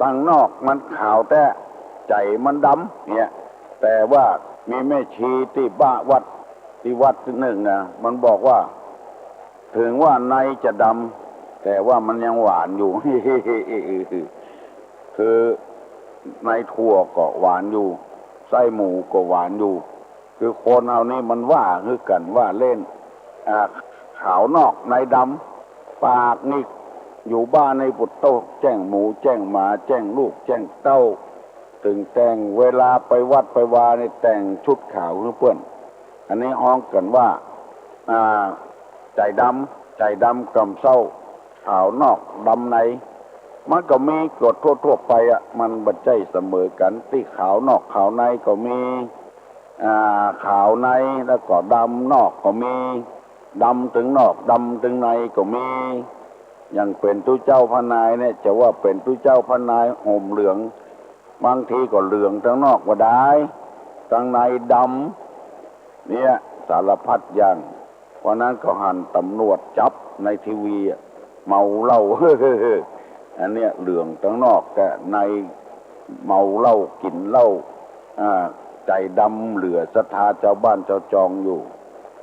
ตังนอกมันขาวแต๊ ใจ๋มันดำเนี่ย แต่ว่ามีแม่ชีตี้บ้าวัด ตี้วัดตี้นึ่งนะ มันบอกว่า เถิงว่าในจะดำ แต่ว่ามันยังหวานอยู่ คือในถั่วก็หวานอยู่ ไส้หมูก็หวานอยู่ คือคนเฮานี่มันว่าคือกั๋นว่าเล่น อ่า ขาวนอกในดำ ปากนี่อยู่บ้านนี่ปุดโต๊ะ แจ้งหมูแจ้งหมา แจ้งลูกแจ้งเต้า เถิงแต่งเวลาไปวัดไปวานี่แต่งชุดขาวหื้อเปิ้น อันนี้ฮ้องกั๋นว่า อ่า ใจ๋ดำ ใจ๋ดำก่ำเซ้า ขาวนอกดำใน มันก็มีกฎทั่วๆ ไปอะ มันบ่ใจ้เสมอกั๋น ตี้ขาวนอกขาวในก็มี อ่า ขาวในแล้วก็ดำนอกก็มี ดำเถิงนอกดำเถิงในก็มี อย่างเป๋นตุ๊เจ้าพระนายเนี่ย จะว่าเป๋นตุ๊เจ้าพระนายห่มเหลือง บางทีก็เหลืองตังนอกบ่ดาย ตังในดำ เนี่ย สารพัดอย่าง วันนั้นก็หันต๋ำรวจจับในทีวีอะ เมาเหล้า อันเนี้ยเหลืองตังนอก แต่ในเมาเหล้ากิ๋นเหล้า อ่า ใจ๋ดำเหลือศรัทธาจาวบ้านจาวจองอยู่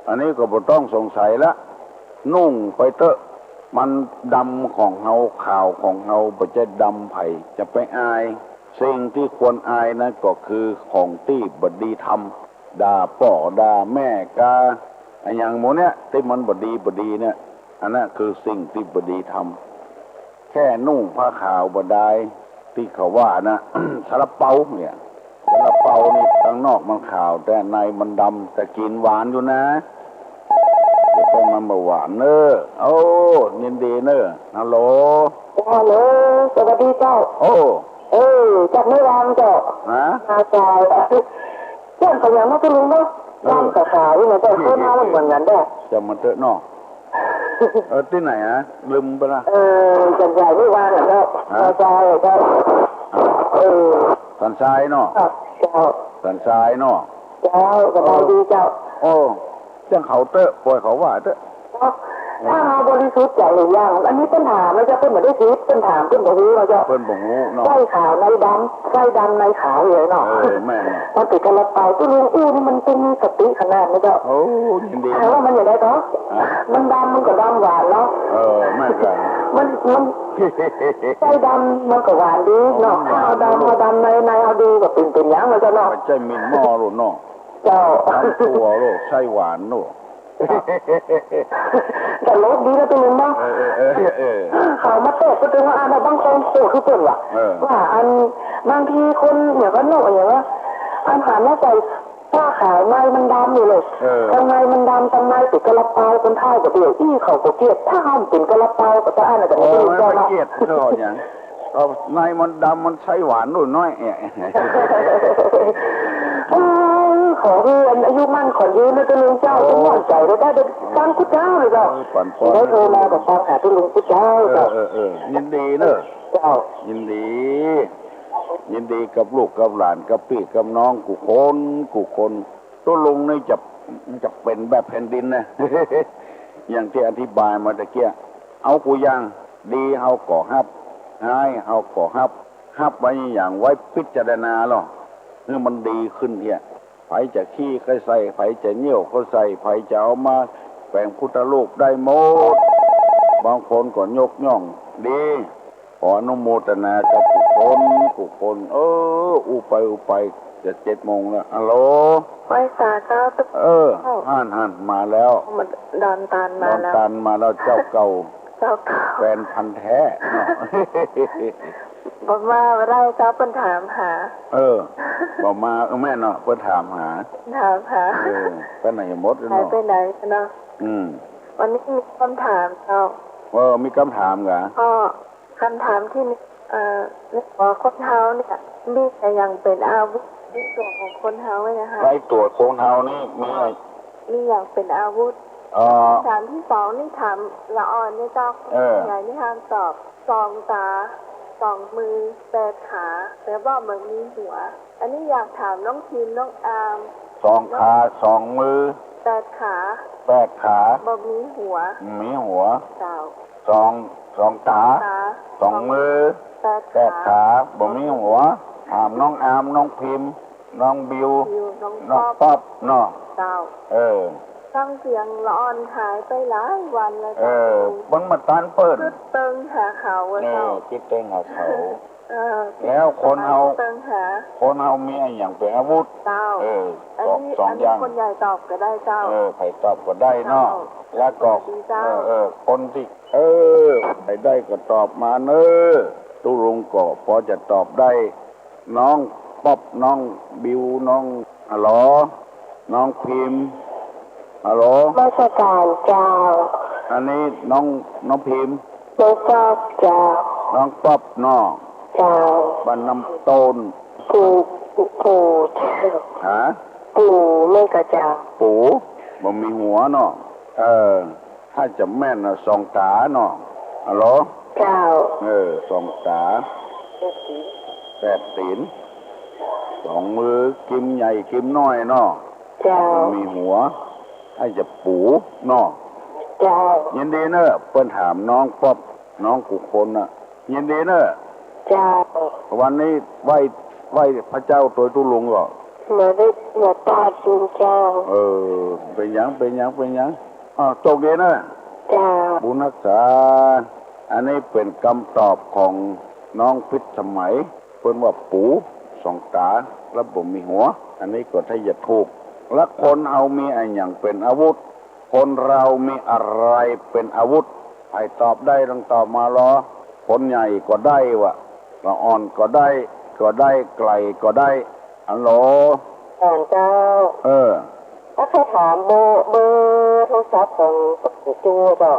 อันนี้ก็บ่ต้องสงสัยละ นุ่งไปเต๊อะ มันดำของเฮา ขาวของเฮา บ่ใจ้ดำใผ จะไปอาย สิ่งตี้ควรอายนั้นก็คือของตี้บ่ดีทำ ด่าป้อด่าแม่กา อะหยังหมู่เนี้ยตี้มันบ่ดีบ่ดีเนี่ย อันนั้นคือสิ่งตี้บ่ดีทำ แค่นุ่งผ้าขาวบ่ดาย ตี้เขาว่านะ ซาลาเปาเนี่ย ซาลาเปานี่ตังนอกมันขาว แต่ในมันดำ แต่กิ๋นหวานอยู่นะ เดี๋ยวก็มันบ่หวานเน่อ โอ้ ยินดีเน่อ ฮัลโหล ฮัลโหล สวัสดีเจ้า โอ้ เออ จากแม่วางเจ้า ฮะ มาจาก เจ้าของอย่างนั้นก็รู้เนาะ เออ ดำกับขาวนี่นะเจ้า เออ เข้าหน้ามันเหมือนกันเด้อ จำมันเต๊อะเนาะ เออ ตี้ไหนฮะ ลืมไปละ เออ สันทรายแม่วางอะเจ้า ฮะ สันทรายอะเจ้า เออ สันทรายเนาะ เจ้า สันทรายเนาะ เจ้า สบายดีเจ้า โอ้ เจื้องเขาเต๊อะ ป่อยเขาว่าเต๊อะ เนาะ ถ้าเฮาบริสุทธิ์ใจ๋หรือยัง อันนี้เปิ้นถามนะเจ้า เปิ้นบ่ได้ผิด เปิ้นถาม เปิ้นบ่ฮู้นะเจ้า เปิ้นบ่ฮู้เนาะ ไส้ขาวในดำ ไส้ดำในขาวอยู่เนาะ เออ แม่นเนาะ มันติดซาลาเปา ตุ๊ลุงอู้นี่มันจะมีสติขนาดนี้เจ้า โอ้ ยินดี ถามว่ามันอย่างไรก็ ฮะ มันดำมันก็ดำหวานเนาะ เออ แม่นกัน มัน มัน ไส้ดำมันก็หวานดีเนาะ อ๋อ มันหวาน ถ้าเอาดำ เนาะ เอาดำใน ในเอาดีก็เป๋น เป๋นหยังนะเจ้าเนาะ บ่ใจ้หมิ่นหม้อลูกเนาะ เจ้า ดำถั่วลูก ไส้หวานลูก ตลกดีนะตุ๊ลุงเนาะ เออ เออ เออ เออ เขามาตอบก็ถึงว่า อ่า บางคนโขดคือเปิ้นว่ะ เออ ว่าอัน บางทีคนอย่างว่านอกอย่างว่า อันหันมาใส่ผ้าขาวในมันดำอยู่เลย เออ ตังในมันดำ ตังในเป๋นซาลาเปา คนไทยก็เดี๋ยวอี้เขาก็เกลียด ถ้าหันเป๋นซาลาเปาก็จะอ่านอะไรก็ไม่รู้ โอ้ย เจ้าเนาะ เกลียดเนาะ อย่าง เอาในมันดำมันไส้หวานนู่นน้อยแอะ เออ ขอหื้ออายุมั่นขวัญยืนนะตุ๊ลุงเจ้า โอ้ สมหวังใจ๋เลย ได้เดินตางกุเจ้าเลยเจ้า เออ ปั๋นปอน ได้โทรมาก็ตางหาตุ๊ลุงกุเจ้าเจ้า เออ เออ เออ ยินดีเน่อ เจ้า ยินดี ยินดีกับลูกกับหลานกับปี้กับน้องกู้คนกู้คน ตุ๊ลุงนี่จะ จะเป๋นแบบแผ่นดินนะ อย่างตี้อธิบายมาตะเกียะ เอากู้อย่าง ดีเฮาก็ฮับ ฮ้ายเฮาก็ฮับ ฮับไว้อย่างไว้พิจารณาเนาะ หื้อมันดีขึ้นเตี้ย ใผจะขี้ก็ใส่ ใผจะเยี่ยวก็ใส่ ใผจะเอามาแป๋งพุทธรูปได้หมด บางคนก็ยกย่องดี ขออนุโมทนากับกู้คนกู้คน เออ อู้ไปอู้ไป จะเจ็ดโมงแล้ว ฮัลโหล ไหว้สาเจ้า เออ เจ้า หั้น หั้น มาแล้ว ดอนตันมาแล้ว ดอนตันมาแล้ว เจ้าเก่า เจ้าเก่า แฟนพันธุ์แท้เนาะ บ่มาบ่ได้เจ้า เปิ้นถามหา เออ บ่มา เออ แม่นเนาะ เปิ้นถามหา ถามหา เออ ไปไหนหมดเนาะ หายไปไหนเนาะ อืม วันนี้มีคำถามเจ้า เออ มีคำถามเหรอ ก็ คำถามตี้หนึ่ง เอ่อ ในตั๋วคนเฮาเนี่ย มีอะหยังเป๋นอาวุธในตั๋วของคนเฮาไว้นะคะ ในตั๋วคนเฮานี่มี มีอะหยังเป๋นอาวุธ เอ่อ คำถามตี้สองนี่ถามละอ่อนเนี่ยเจ้า เออ ใหญ่นี่ห้ามตอบ สองต๋า สองมือ แปดขา แต่ว่าบ่มีหัว อันนี้อยากถามน้องพิม น้องอาม สองขา สองมือ แปดขา แปดขา บ่มีหัว มีหัว เจ้า สอง สองต๋า ต๋า สองมือ แปดขา แปดขา บ่มีหัว ถามน้องอาม น้องพิม น้องบิว บิว น้อง น้องป๊อป ป๊อปเนาะ เจ้า เออ ฟังเสียงละอ่อนหายไปหลายวันแล้ว เออ เจ้า มันมาตันเปิ้น กึ๊ดเติงหาเขาอะ เออ เจ้า กึ๊ดเติงหาเขา เออ แล้วคนเฮา เติงหา คนเฮามีอะหยังเป๋นอาวุธ เจ้า เออ อันนี้ สอง สองอย่าง อันนี้คนใหญ่ตอบก็ได้เจ้า เออ ใผตอบก็ได้เนาะ เจ้า แล้วก็ สวัสดีเจ้า เออ เออ คนตี้ เออ ใผได้ก็ตอบมาเน่อ ตุ๊ลุงก็ปอจะตอบได้ น้องป๊อป น้องบิว น้อง ฮัลโหล น้องพิม ฮัลโหล นมัสก๋านเจ้า อันนี้น้อง น้องพิม น้องป๊อปเจ้า น้องป๊อปเนาะ เจ้า บ้านน้ำต้น ปู่ ปู่เจ้า ฮะ ปู่แม่นก่อเจ้า ปู่ บ่มีหัวเนาะ เออ ถ้าจะแม่นน่ะ สองต๋าเนาะ ฮัลโหล เจ้า เออ สองต๋า แปดตี๋น แปดตี๋น สองมือ กริมใหญ่กริมน้อยเนาะ เจ้า มีหัว ถ้าจะปู่เนาะ เจ้า ยินดีเน่อ เปิ้นถามน้องป๊อป น้องกู้คนน่ะ ยินดีเน่อ เจ้า วันนี้ไหว้ ไหว้พระเจ้าตวยตุ๊ลุงก่อ บ่ได้ บ่ตอบเจ้า เออ เป๋นหยัง เป๋นหยัง เป๋นหยัง อ้าว โจคดีเน่อ เจ้า บุญฮักษา อันนี้เป๋นกำตอบของน้องพิษสมัย เปิ้นว่าปู่สองต๋า แล้วบ่มีหัว อันนี้ก็ถ้าจะถูก แล้วคนเฮามีอะหยังเป๋นอาวุธ คนเฮามีอะไรเป๋นอาวุธ ใผตอบได้ลองตอบมาลอ คนใหญ่ก็ได้วะ ละอ่อนก็ได้ ก็ได้ ไกลก็ได้ ฮัลโหล อ่อนเจ้า เออ ถ้าใค่ถามเบอร์ เบอร์โทรศัพท์ของป้อหนานจู๋บ่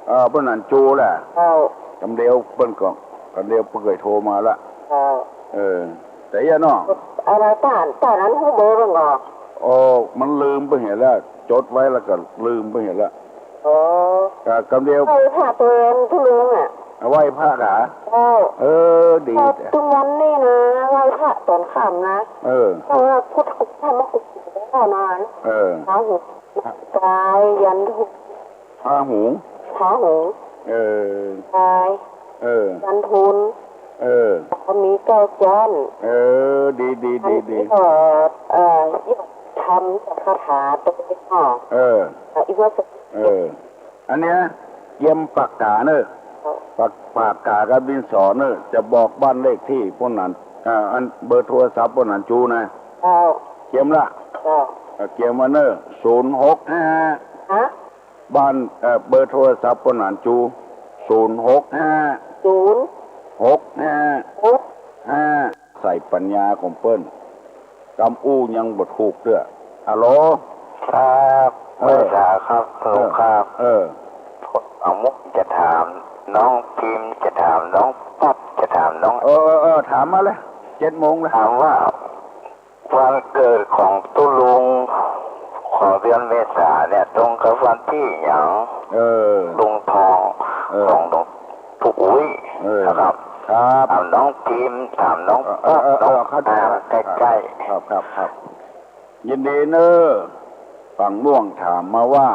เออ ป้อหนานจู๋แหละ เจ้า กำเดียวเปิ้นก็ กำเดียวเปิ้นเกยโทรมาละ เจ้า เออ แต่เอี้ยเนาะ อะไร ป้อหนาน ป้อหนานฮู้เบอร์เปิ้นก่อ โอ้ มันลืมไปเหียแล้ว จดไว้แล้วก็ลืมไปเหียแล้ว อ๋อ อ่า กำเดียว ไหว้พระตวยตุ๊ลุงอะ ไหว้พระเหรอ เจ้า เออ ดี แต่ทุกวันนี้นะ ไหว้พระต๋อนค่ำนะ เออ เพราะว่าพุทธคุณธรรมคุณพ่อนอน เออ พาหุง กาย ยันทุน พาหุง พาหุง เออ กาย เออ ยันทุน เออ แล้วก็มีเก้าจ้อน เออ ดี ดี ดี อันนี้ก็ เอ่อ ยอดธรรมคาถาตวยเนาะ เออ อ่ะ อีกว่า เออ อันเนี้ย เกียมปากก๋าเน่อ ปาก ปากก๋ากับดินสอเน่อ จะบอกบ้านเลขตี้ป้อหนาน อ่า อันเบอร์โทรศัพท์ป้อหนานจู๋นะ เจ้า เกียมละ เจ้า เอ่อ เกียมมาเน่อ ศูนย์หกห้า ฮะ บ้าน เอ่อ เบอร์โทรศัพท์ป้อหนานจู๋ ศูนย์หกห้า ศูนย์ หกห้า หก ห้า ใส่ปัญญาของเปิ้น กำอู้ยังบ่ถูกเตื้อ ฮัลโหล ครับ เออ ไหว้สาครับ เออ ครับ เออ ผมจะถามน้องพิม จะถามน้องป๊อป จะถามน้อง เออ เออ เออ ถามมาเลย เจ็ดโมงแล้ว ถามว่า วันเกิดของตุ๊ลุงของเดือนเมษาเนี่ย ตรงกับวันตี้หยัง เออ ลุงทอง เออ ของหลวงปู่อุ๊ย เออ นะครับ ครับ ถามน้องพิม ถามน้อง เออ เออ เออ ป๊อป เออ เข้าใจ น้อง แล้ว ใกล้ๆ ครับ ครับ ครับ ยินดีเน่อ ฝั่งม่วงถามมาว่า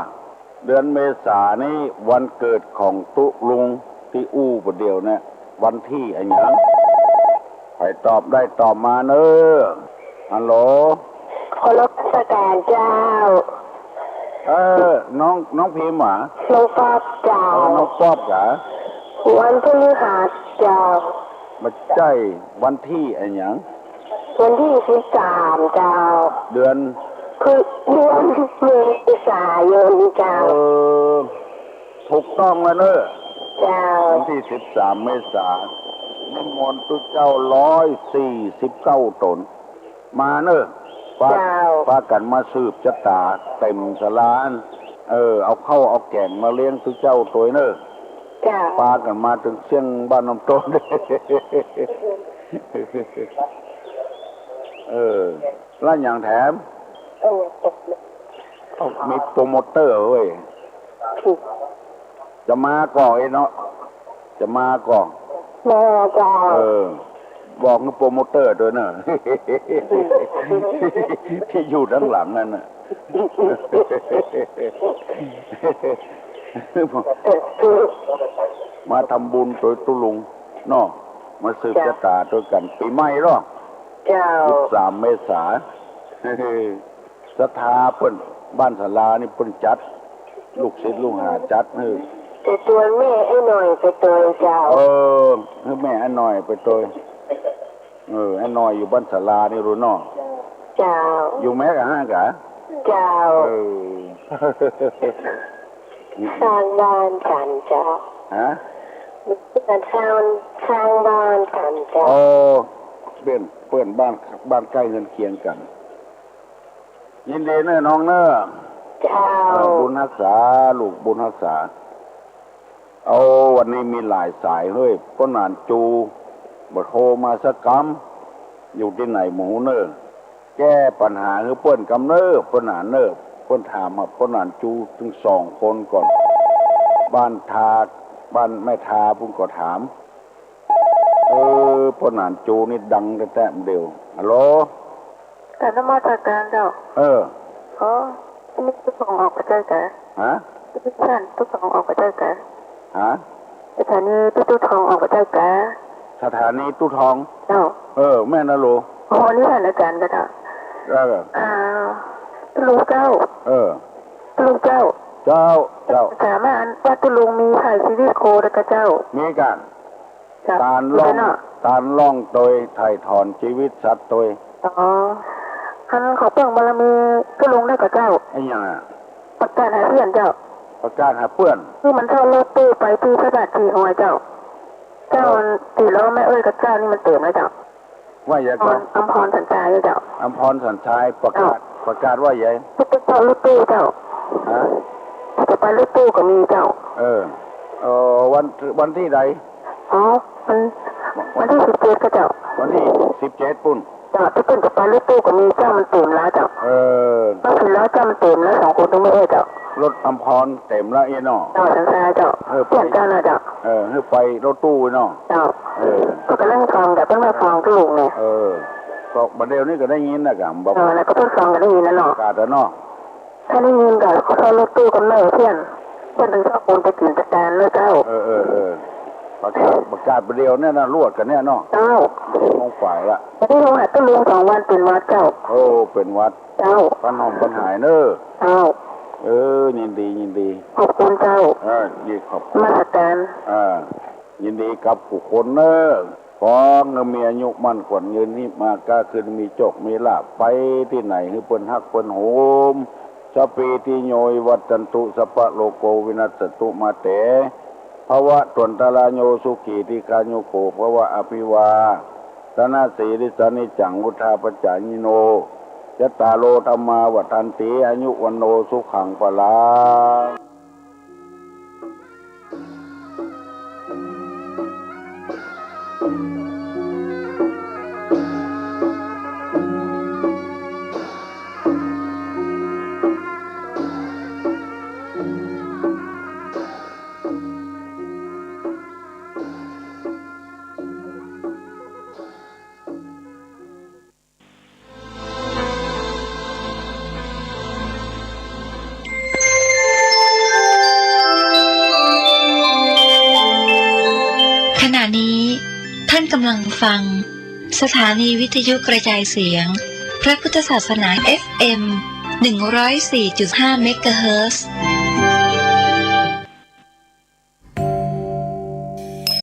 เดือนเมษานี้วันเกิดของตุ๊ลุงตี้อู้ประเดี๋ยวเนี่ย วันตี้อะหยัง ใผตอบได้ตอบมาเน่อ ฮัลโหล ขอรบนมัสก๋านเจ้า เออ น้อง น้องพิมพ์หวา น้องป๊อบเจ้า อ๋อ น้องป๊อบกา วันพฤหัสเจ้า บ่ใจ้ วันตี้อะหยัง วันตี้สิบสามเจ้า เดือน คือเดือนเมษายนเจ้า เออ ถูกต้องแล้วเน่อ เจ้า วันตี้สิบสามเมษา นิมนต์ตุ๊เจ้าร้อยสี่สิบเก้าต๋น มาเน่อ ปา เจ้า ปากั๋นมาสืบจะต๋าเต็มศาลา เออ เอาข้าวเอาแก๋งมาเลี้ยงตุ๊เจ้าตวยเน่อ เจ้า ปากั๋นมาตึงเสี้ยงบ้านน้ำต้น เออ แล้วหยังแถม เอ้า มีโปรโมเตอร์เว้ย จะมาก่อไอ้เนาะ จะมาก่อ มาก่อ เออ บอกหื้อโปรโมเตอร์ตวยเน่อ ตี้อยู่ตังหลังนั่นน่ะ มาทำบุญตวยตุ๊ลุงเนาะ มาสืบจะต๋าตวยกั๋น ปี๋ใหม่เนาะ เจ้า สิบสามเมษา ศรัทธาเปิ้น บ้านศาลานี่เปิ้นจัด ลูกศิษย์ลูกหาจัดหื้อ ไปตวยแม่ไอ้หน่อยไปตวยเจ้า เออ หื้อแม่ไอ้หน่อยไปตวย เออ ไอ้หน่อยอยู่บ้านศาลานี่รู้เนาะ เจ้า อยู่แม้กะห้างกะ เจ้า เออ สร้างบ้านกั๋นเจ้า ฮะ มีเพื่อนสร้าง สร้างบ้านกั๋นเจ้า โอ้ เปิ้น เปิ้นบ้าน บ้านใก้เฮือนเคียงกั๋น ยินดีเน่อน้องเน่อ เจ้า เออ บุญฮักษา ลูกบุญฮักษา เอา วันนี้มีหลายสายเฮ้ย ป้อหนานจูบ่โทรมาสักกำ อยู่ตี้ไหนบ่ฮู้เน่อ แก้ปัญหาหื้อเปิ้นกำเน่อ ป้อหนานเน่อ เปิ้นถามหาป้อหนานจูตึงสองคนก่อน บ้านทา บ้านแม่ทาปุ้นก็ถาม เออ ป้อหนานจูนี่ดังแต๊ๆ เดียว ฮัลโหล กราบนมัสก๋านเจ้า เออ อ๋อ อันนี้ตู้ทองออกบ่ใจ้กา ฮะ ตู้ทองออกบ่ใจ้กา ฮะ สถานีตู้ ตู้ทองออกบ่ใจ้กา สถานีตู้ทอง เจ้า เออ แม่นนะลูก อ๋อ นี่ท่านอาจารย์กาเจ้า เออ อ่า ตุ๊ลุงเจ้า เออ ตุ๊ลุงเจ้า เจ้า เจ้า ถามว่าอันว่าตุ๊ลุงมีถ่ายชีวิตโคแล้วกาเจ้า มีกั๋น เจ้า ตานล่อง เจ้าเนาะ ตานล่องตวย ถ่ายถอนชีวิตสัตว์ตวย อ๋อ อันขอเปิ่งบารมีตุ๊ลุงได้กาเจ้า ไอ้หยังอะ ประกาศหาเปื้อนเจ้า ประกาศหาเปื้อน คือมันเช่ารถตู้ไปตี้พระบาทสี่ห้อยเจ้า เจ้า เออ อันตี้เล่าแม่เอ้ยกับเจ้านี่มันเต๋มแล้วเจ้า ว่าหยังก่อ อำพรสัญชัยเจ้า อำพรสัญชัย ประกาศ เจ้า ประกาศว่าหยัง ตุ๊กเจ้ารถตู้เจ้า ฮะ ตุ๊กไปรถตู้ก็มีเจ้า เออ เออ วัน วันตี้ใด อ๋อ วัน วันตี้สิบเจ็ดกาเจ้า วันตี้สิบเจ็ดปุ้น เจ้า ตุ๊กตุ๊กไปรถตู้ก็มีเจ้า มันเต๋มแล้วเจ้า เออ รถสี่ล้อเจ้ามันเต๋มแล้ว สองคนตุ๊กแม่เอ้ยเจ้า รถอำพรเต๋มแล้วเอ้ยเนาะ เจ้า สัญชัยเจ้า เออ ไป เปลี่ยนเจ้าแล้วเจ้า เออ หื้อไปรถตู้เนาะ เจ้า เออ ก็กำลังทอง แต่เปิ้นว่าทองตุ๊ลุงไง เออ ก็บ่าเดี่ยวนี้ก็ได้ยินนะกา บอก เออ แล้วก็เปิ้นทองก็ได้ยินแล้วเนาะ ประกาศแล้วเนาะ ถ้าได้ยินก็ขอโทษรถตู้กับแม่เพื่อน เพื่อนถึงชอบคนไปกิ๋นตะแตนนะเจ้า เออ เออ เออ ประกาศ ประกาศบ่าเดี่ยวเนี่ยนะ รวดกั๋นเนี่ยเนาะ เจ้า มองฝ่ายละ บ่ได้โทรหาตุ๊ลุงสองวันเป๋นหวัดเจ้า โอ้ เป๋นหวัด เจ้า ปันหอมปันหายเน่อ เจ้า เออ ยินดี ยินดี ขอบคุณเจ้า เออ ยินดี ขอบคุณ นมัสก๋าน เออ ยินดีกับกู้คนเน่อ ขอหื้อมีอายุมั่นขวัญยืน ฮีบมาก้าขึ้น มีโจคมีลาภ ไปตี้ไหนหื้อเปิ้นฮักเปิ้นโหม สัพพีติโยวิวัชชันตุ สัพพะโรโควินัสสันตุ มาเต ภวัตวันตราโย สุขีทีฆายุโก ภวะ อภิวาทะนะสีลิสสะ นิจจังวุฑฒาปจายิโน จัตตาโร ธัมมา วัฑฒันติ อายุ วัณโณ สุขัง พลัง ขณะนี้ท่านกำลังฟัง สถานีวิทยุกระจายเสียงพระพุทธศาสนา เอฟเอ็ม หนึ่งร้อยสี่จุดห้า เมกะเฮิรตซ์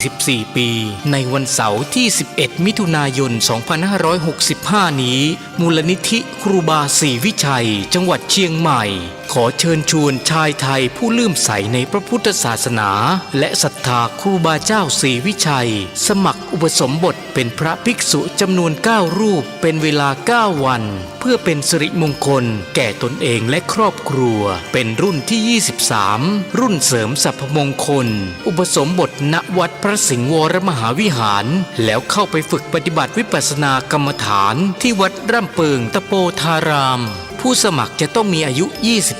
สิบสี่ ปี ในวันเสาร์ที่ สิบเอ็ด มิถุนายน สองพันห้าร้อยหกสิบห้า นี้ มูลนิธิครูบาศรีวิชัย จังหวัดเชียงใหม่ ขอเชิญชวนชายไทยผู้เลื่อมใสในพระพุทธศาสนา และศรัทธาครูบาเจ้าศรีวิชัย สมัครอุปสมบทเป็นพระภิกษุจำนวน เก้า รูป เป็นเวลา เก้า วัน เพื่อเป็นสิริมงคลแก่ตนเองและครอบครัว เป็นรุ่นที่ ยี่สิบสาม รุ่นเสริมสรรพมงคล อุปสมบท ณ วัดพระสิงห์วรมหาวิหาร แล้วเข้าไปฝึกปฏิบัติวิปัสสนากรรมฐานที่วัดร่ำเปิงตะโปธาราม ผู้สมัครจะต้องมีอายุ ยี่สิบ